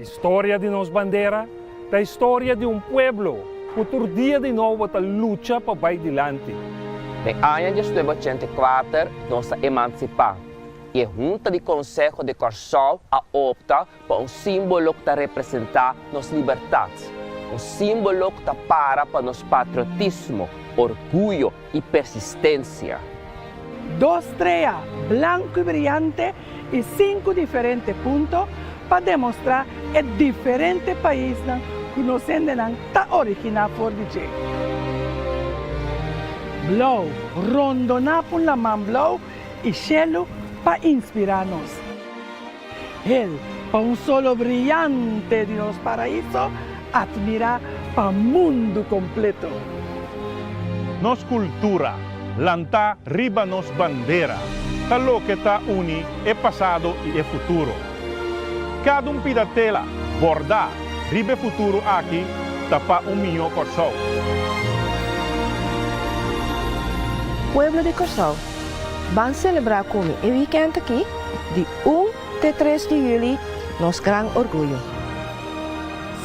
Historia di nos bandera ta historia di un pueblo ku tur dia di nobo ta lucha pa bai dilanti. Den aña 1984 nos a emansipá i e Hunta di Konseho di Kòrsou a opta pa un símbolo ku ta representá nos libertat, un símbolo ku ta para pa nos patriotismo, orguyo i persistensia. Dos strea blanku i briante i sinku diferente punto pa demostrá e diferente paisnan ku nos hendenan ta originá for di dje. Blou, rondoná pa un laman blou i shelu pa inspirá nos. Hel, pa un solo briyante di nos paraiso, admirá pa mundu kompleto. Nos kultura, lantá riba nos bandera, ta loke ta uni e pasado i e futuro. Kada un pida tela bordá riba e futuro aki ta pa un mihó Kòrsou. Pueblo di Kòrsou, Ban selebrá ku mi e wikènt akí, di un te tres di yüli, nos gran orguyo.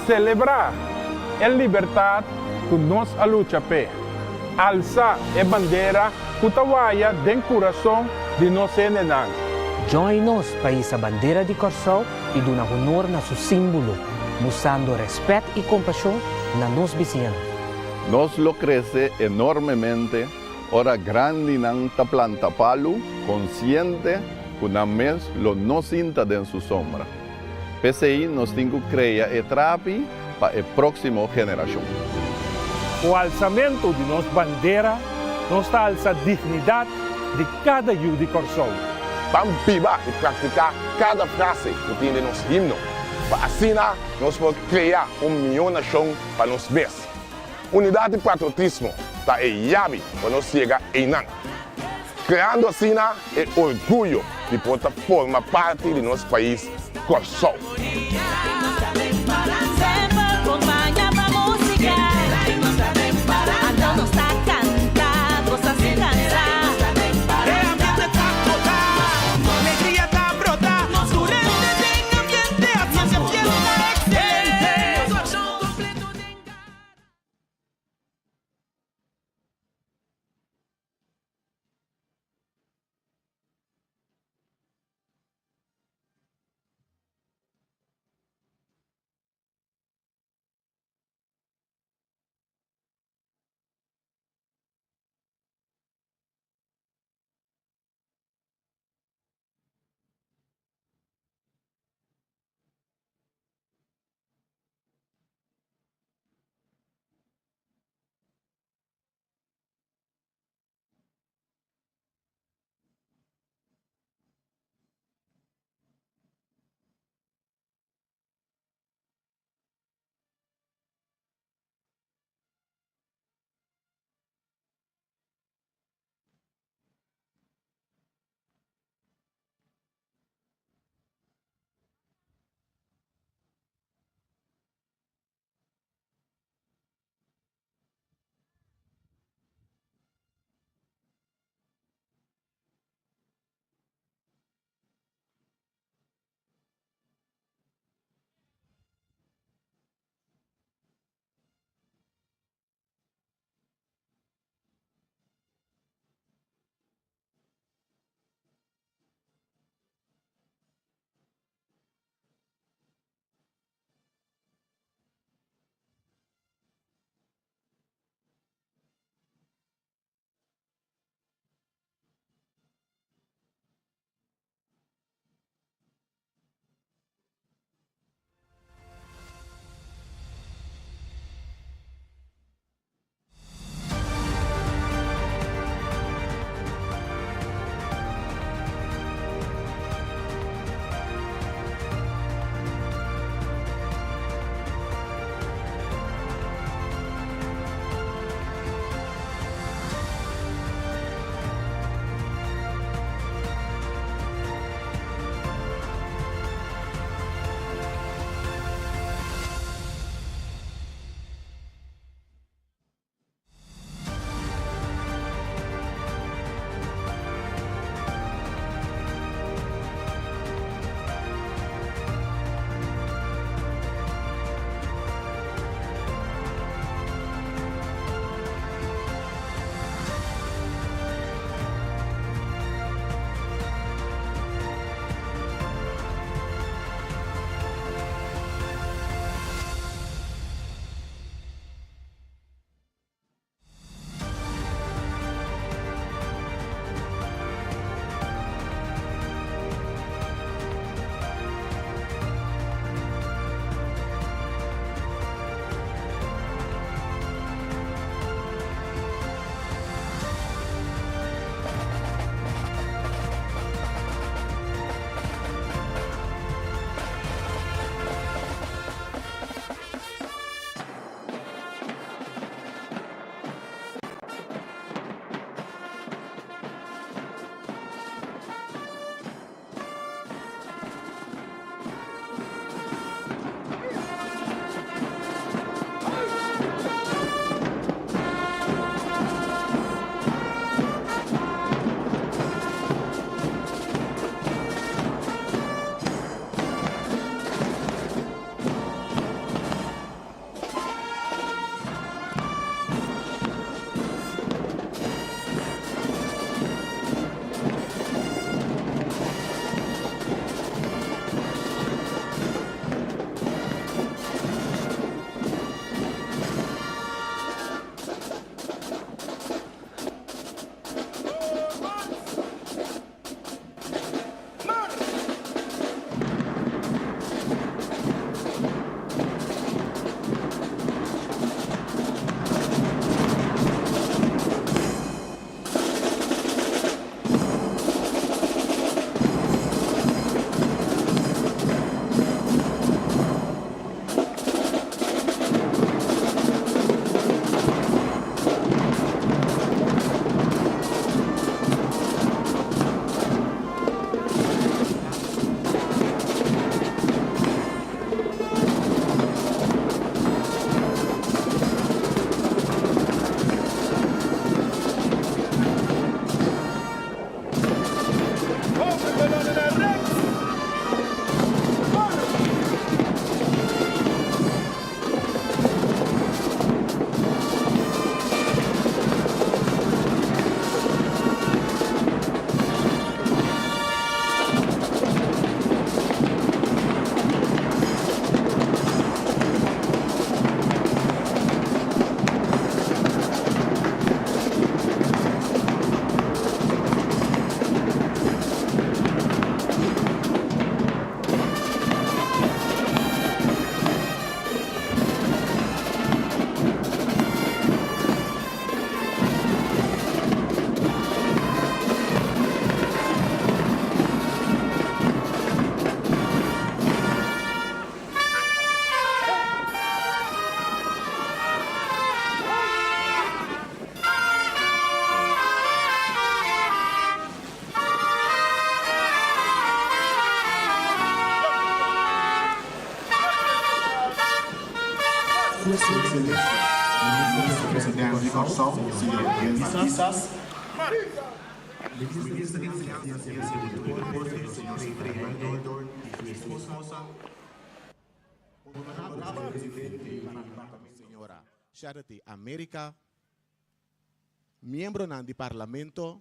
Selebrá e libertat ku nos a lucha p'e. Alsa e bandera ku ta waya den kurason di nos hendenan. Join nos pa hisa bandera di Kòrsou i duna honor na su símbolo, musando rèspèt i kompashon na nos bisiñanan. Nos lo krese enormemente Ora grandinan ta planta palu, konsiente ku nan mes lo no sinta den su sombra. P'esei nos tin ku krea e trapi pa e próksimo generashon. Ku alsamentu di nos bandera, nos ta alsa dignidat di kada yu di Kòrsou. Ban biba i praktiká kada frase ku tin den nos himno, pa asina nos por krea un mihó nashon pa nos mes. Unidat i patriotismo ta e yabi pa nos yega einan, kreando asina e orguyo di por ta forma parti di nos pais Kòrsou. Su Ekselensia, Minister Presidente di Kòrsou, señor Jens Pisas, Minister di Enseñansa, Siensia i Deporte, señor Sithree Heydoorn i su esposa, Honorabel Presidente di Parlamento, señora Charity America, miembronan di Parlamento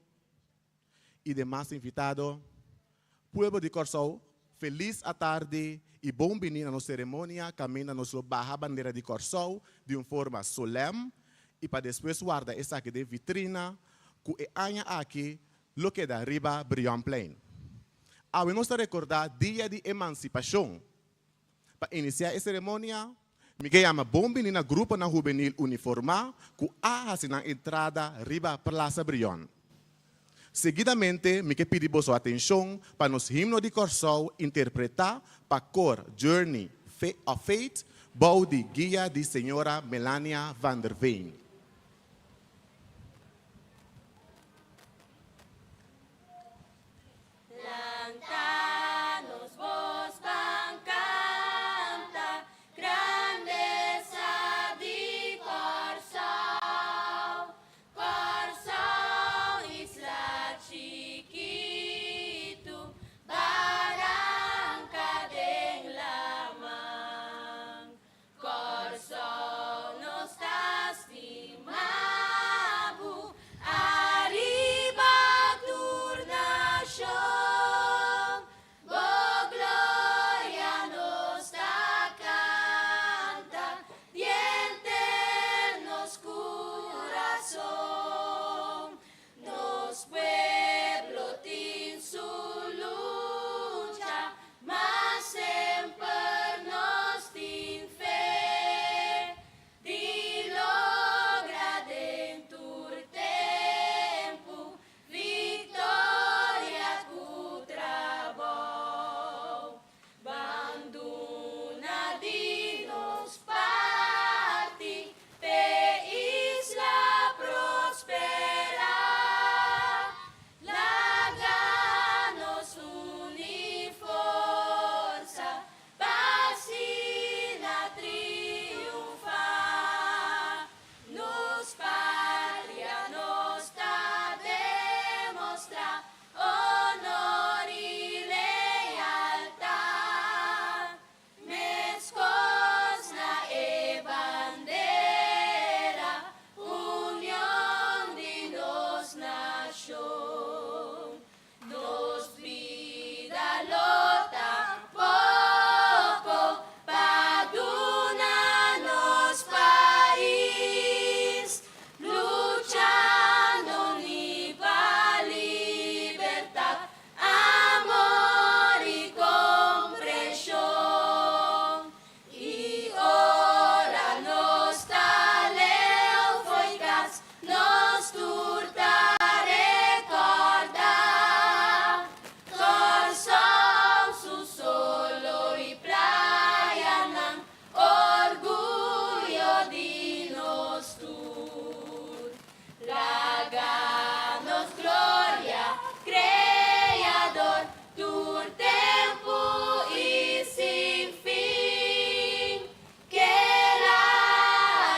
i demas invitado, pueblo di Kòrsou, felis atardi i bon bini na nos seremonia kaminda nos lo baha bandera di Kòrsou di un forma solèm i pa despues warda esaki den vitrina ku e aña aki lo keda riba Brionplein. Awe nos ta rekordá Dia di Emansipashon. Pa inisiá e seremonia, mi ke yama bon bini na gruponan hubenil uniformá ku a hasi nan entrada riba Plaza Brion. Seguidamente mi ke pidi boso atenshon pa nos himno di Kòrsou interpretá pa kor Journey of Faith bou di guia di señora Melania van der Veen. Lanta nos bos ban kanta grandesa di Kòrsou. Kòrsou isla chikitu, baranka den laman. Kòrsou nos ta stima bo ariba tur nashon, bo gloria nos ta kanta dienter nos kurason. Nos pueblo tin su lucha, ma semper nos tin fe di logra den tur tempu victoria cu trabou. Ban duna di nos parti p'e isla prosperá. Laga nos uni forsa pa asina triunfá. Nos patria nos ta demostrá Honor i lealtat, meskos na e bandera, union di nos nashon. Nos bida lo ta poko pa duna nos pais. Luchando ni pa libertad, amor y comprension. Y ora nos ta leu fo'i cas, nos tur ta recorda Corsou su solo y playanan Orguyo di nos tur. Laga nos gloria Creador tur tempu i sin fin. Kela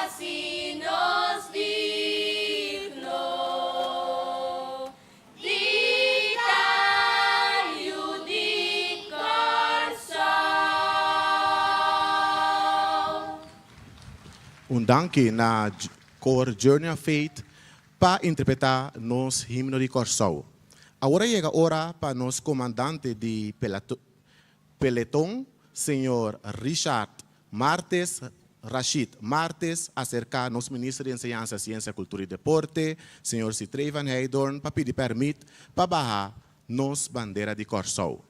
hasi nos digno Di ta yu di Kòrsou. Un danki na Kor Journey of Faith pa interpretá nos himno di Kòrsou. Awor a yega ora pa nos komandante di peleton, señor Richard Martes Rashid Martes aserká nos Minister di Enseñansa, Siensia, Kultura i Deporte, señor Sithree van Heydoorn pa pidi pèrmit pa baha nos bandera di Kòrsou.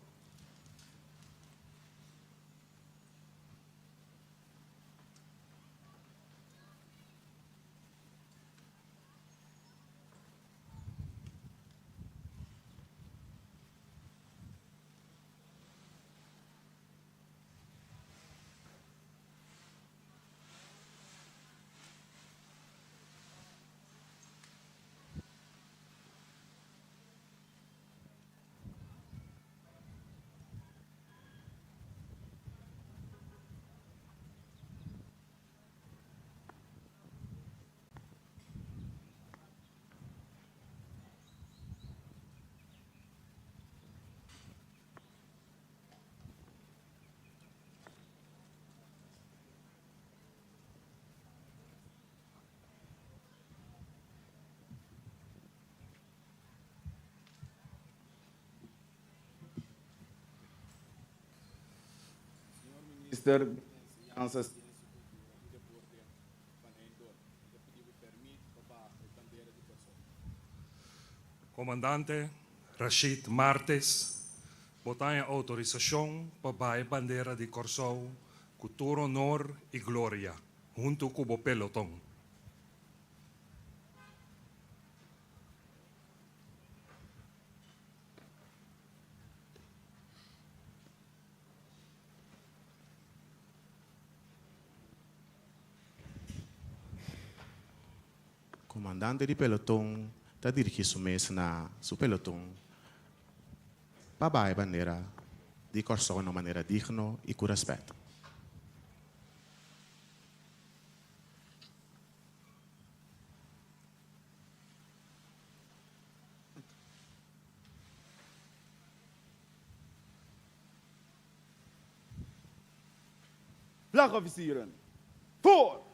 Minister di Enseñansa, Siensia, Kultura i Deporte Van Heydoorn, mi ta pidi bo pèrmit pa baha e bandera di Kòrsou. Komandante Rashid Martes, bo ta haña outorisashon pa baha e bandera di Kòrsou ku tur honor i gloria, huntu ku bo peloton. Komandante di peloton ta dirigí su mes na su peloton pa baha e bandera di Kòrsou na un manera digno i ku rèspèt. Vlagofficieren, voor!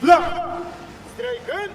Vlag! Strijken!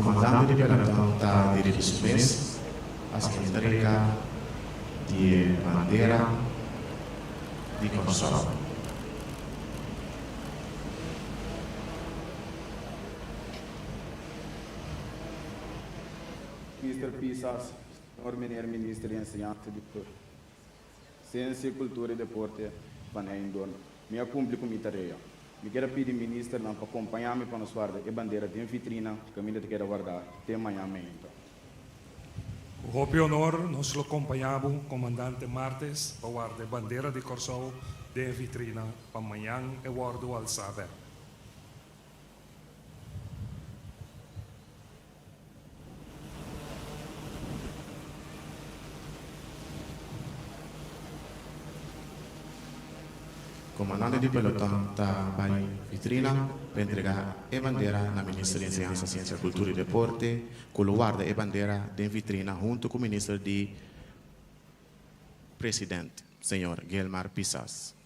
Komandante di pelotòn ta dirigí su mes hacia entrega di e bandera di Kòrsou. Mister Pisas, Señor Meneer Minister di Enseñansa di Siensia, Kultura i Deporte Van Heydoorn, mi a kumpli ku mi tarea. Mi kier a pidi ministernan pa kompañá mi pa nos warda e bandera den vitrina kaminda ta keda wardá te mañan meinta. Ku hopi honor nos lo kompañá bo, Komandante Martes, pa warda e bandera di Kòrsou den e vitrina pa mañan e wòrdu alsá bèk. Komandante di peloton ta bai vitrina pa entregá e bandera na Minister di Enseñansa, Siensia, Kultura i Deporte ku lo warda e bandera den vitrina huntu ku Minister di President, señor Gilmar Pisas.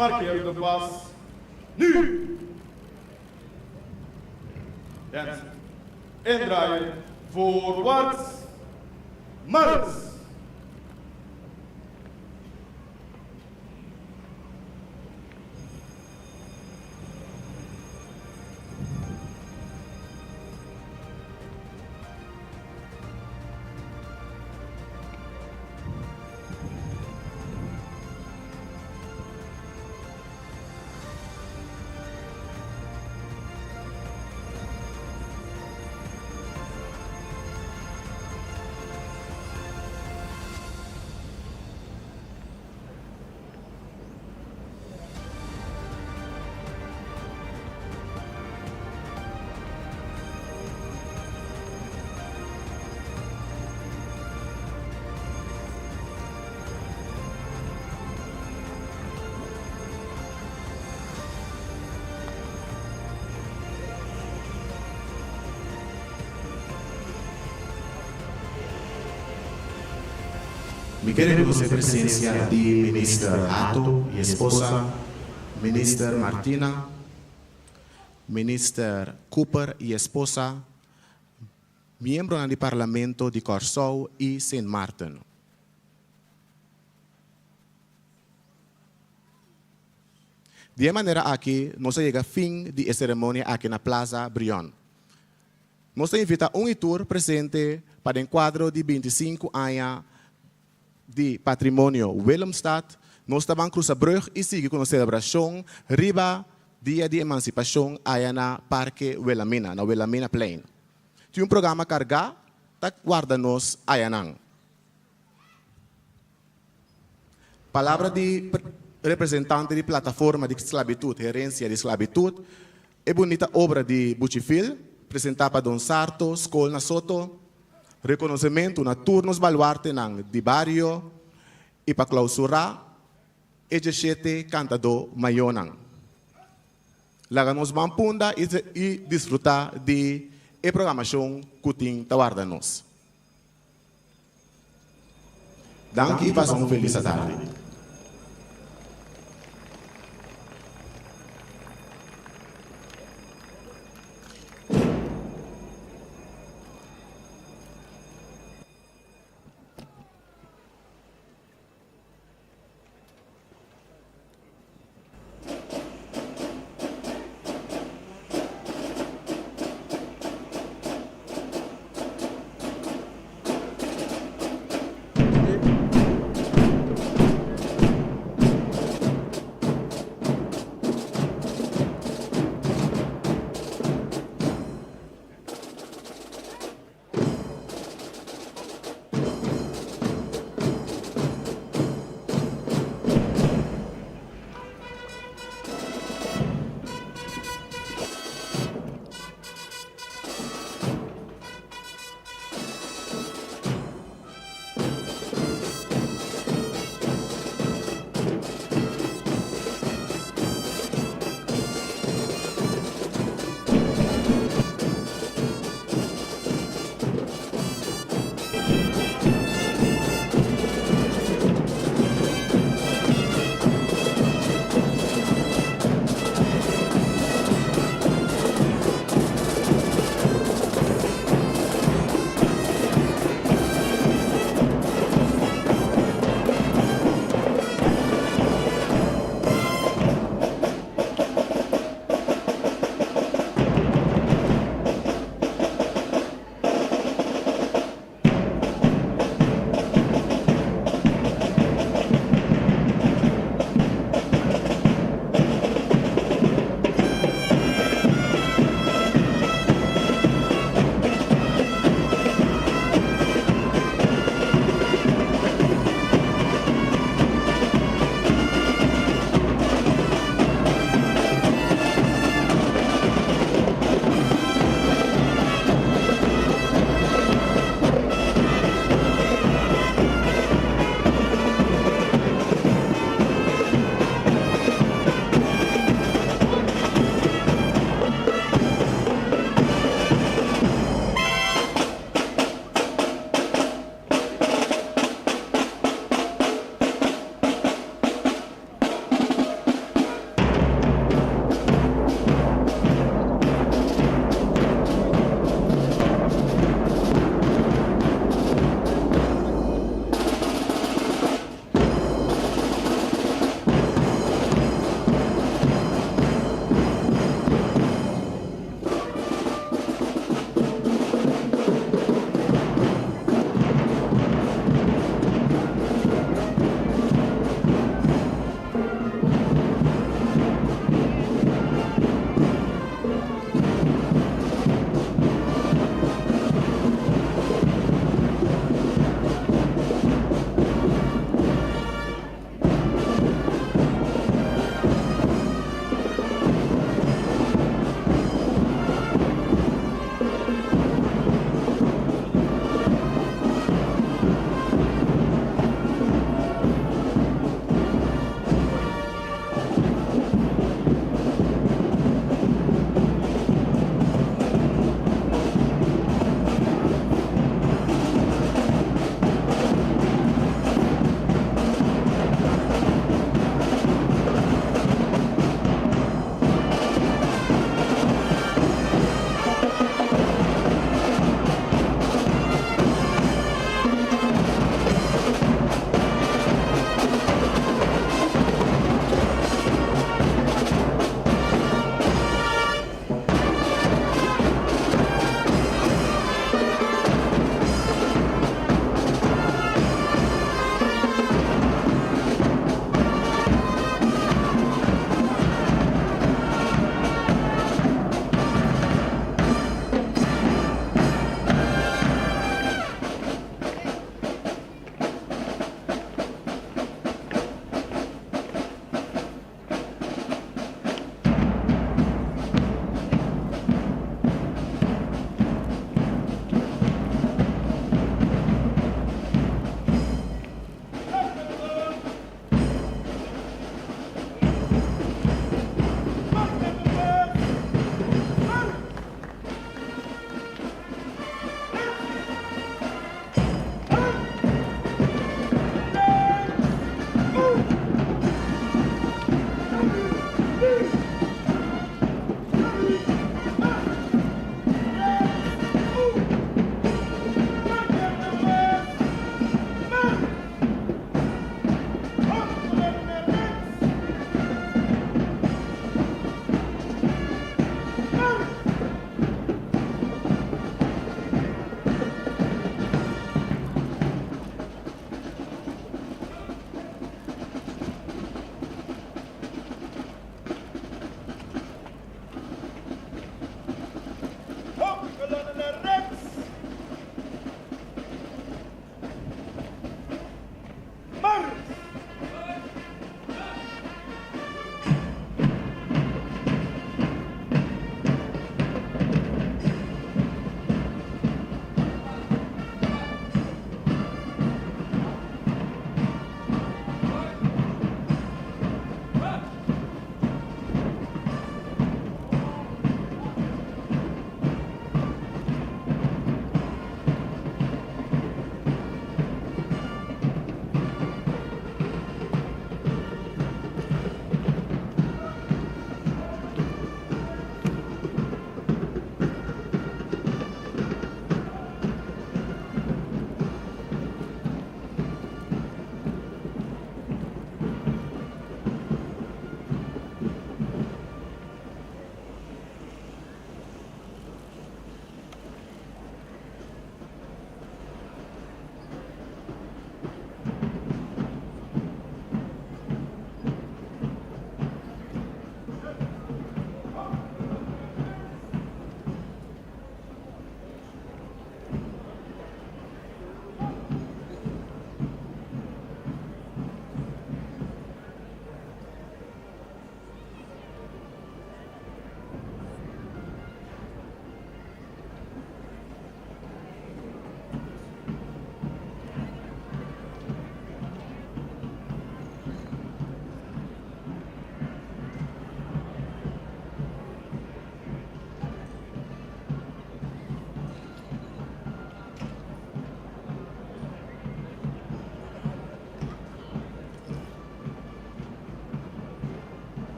Markeer de pas nu! Dansen. Indraaien. Voorwaarts. Mars! Mi ke rekonosé presensia di Minister Hato i esposa, Minister Martina, Minister Cooper i esposa, miembronan di Parlamento di Kòrsou i Sint Maarten. Di e manera aki nos a yega fin di e seremonia aki na Plaza Brion. Nos ta invita un i tur presente pa den kuadro di 25 aña. di Patrimonio Willemstad, nos ta ban krusa brug i sigui ku nos selebrashon riba Dia di Emansipashon aya na Parke Wilhelmina, na Wilhelminaplein. Tin un programa kargá ta warda nos ayanan. Palabra di representante di Plataforma di Sklabitut, Herensia di Sklabitut, E bunita obra di Buchifil, presentá pa Don Sarto, Skol na Soto, rekonosementu na tur nos baluartenan di bario i pa klousurá e djeshete kantadó mayonan. Laga nos ban punda i disfrutá di e programashon ku tin ta warda nos. Danki i pasa un felis atardi.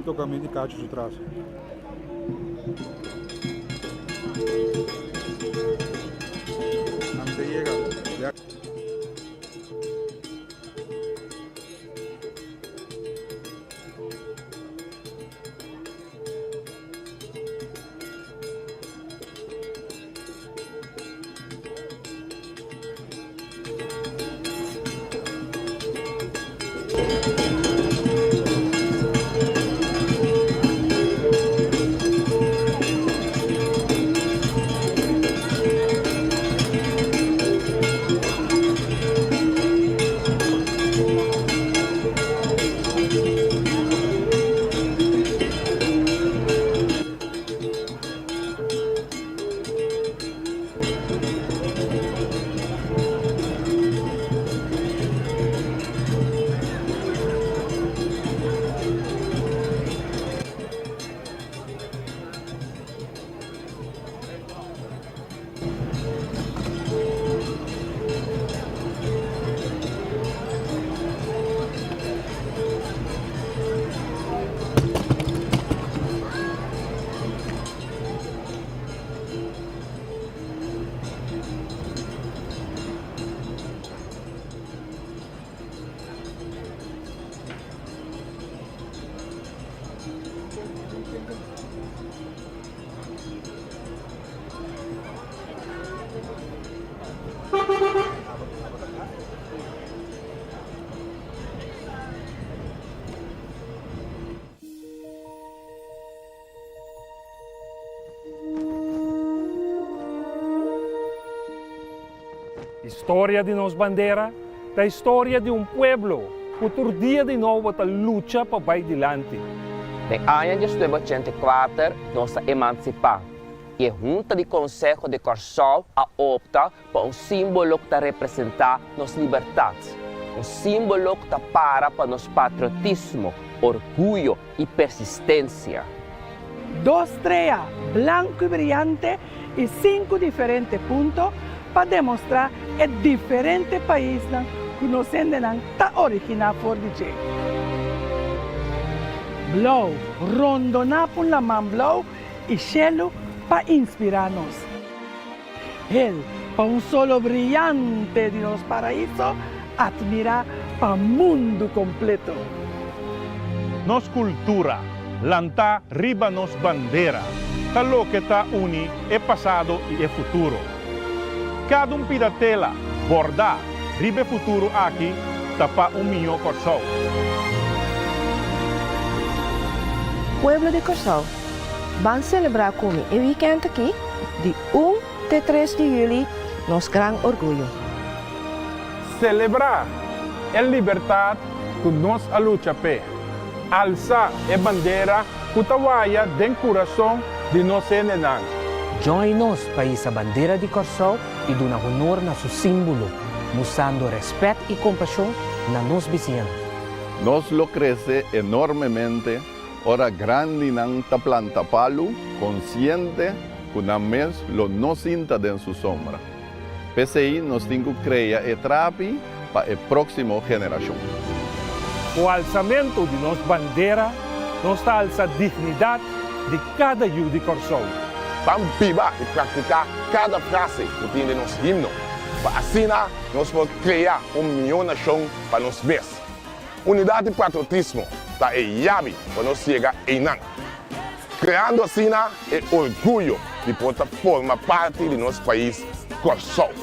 Mi tocamento di cacho su tras. Ami ta yega. Ya. Historia di nos bandera ta historia di un pueblo ku tur dia di nobo ta lucha pa bai dilanti. Den aña 1984 nos a emansipá i e Hunta di Konseho di Kòrsou a opta pa un símbolo ku ta representá nos libertat, un símbolo ku ta para pa nos patriotismo, orguyo i persistensia. Dos strea blanku i briante i sinku diferente punto pa demostrá e diferente paisnan ku nos hendenan ta originá for di dje. Blou, rondoná pa un laman blou i shelu pa inspirá nos. Hel, pa un solo briyante di nos paraiso, admirá pa mundu kompleto. Nos kultura, lantá riba nos bandera, ta loke ta uni e pasado i e futuro. Kada un pida tela bordá riba e futuro aki ta pa un mihó Kòrsou. Pueblo di Kòrsou, Ban selebrá ku mi e wikènt akí, di un te tres di yüli, nos gran orguyo. Selebrá e libertat ku nos a lucha p'e. Alsa e bandera ku ta waya den kurason di nos hendenan. Join nos pa hisa bandera di Kòrsou i duna honor na su símbolo, mustrando rèspèt i kompashon na nos bisiñanan. Nos lo krese enormemente Ora grandinan ta planta palu, konsiente ku nan mes lo no sinta den su sombra. P'esei nos tin ku krea e trapi pa e próksimo generashon. Ku alsamentu di nos bandera nos ta alsa dignidat di kada yu di Kòrsou. Ban biba i praktiká kada frase ku tin den nos himno, pa asina nos por krea un mihó nashon pa nos mes. Unidat i patriotismo ta e yabi pa nos yega einan, kreando asina e orguyo di por ta forma parti di nos pais Kòrsou.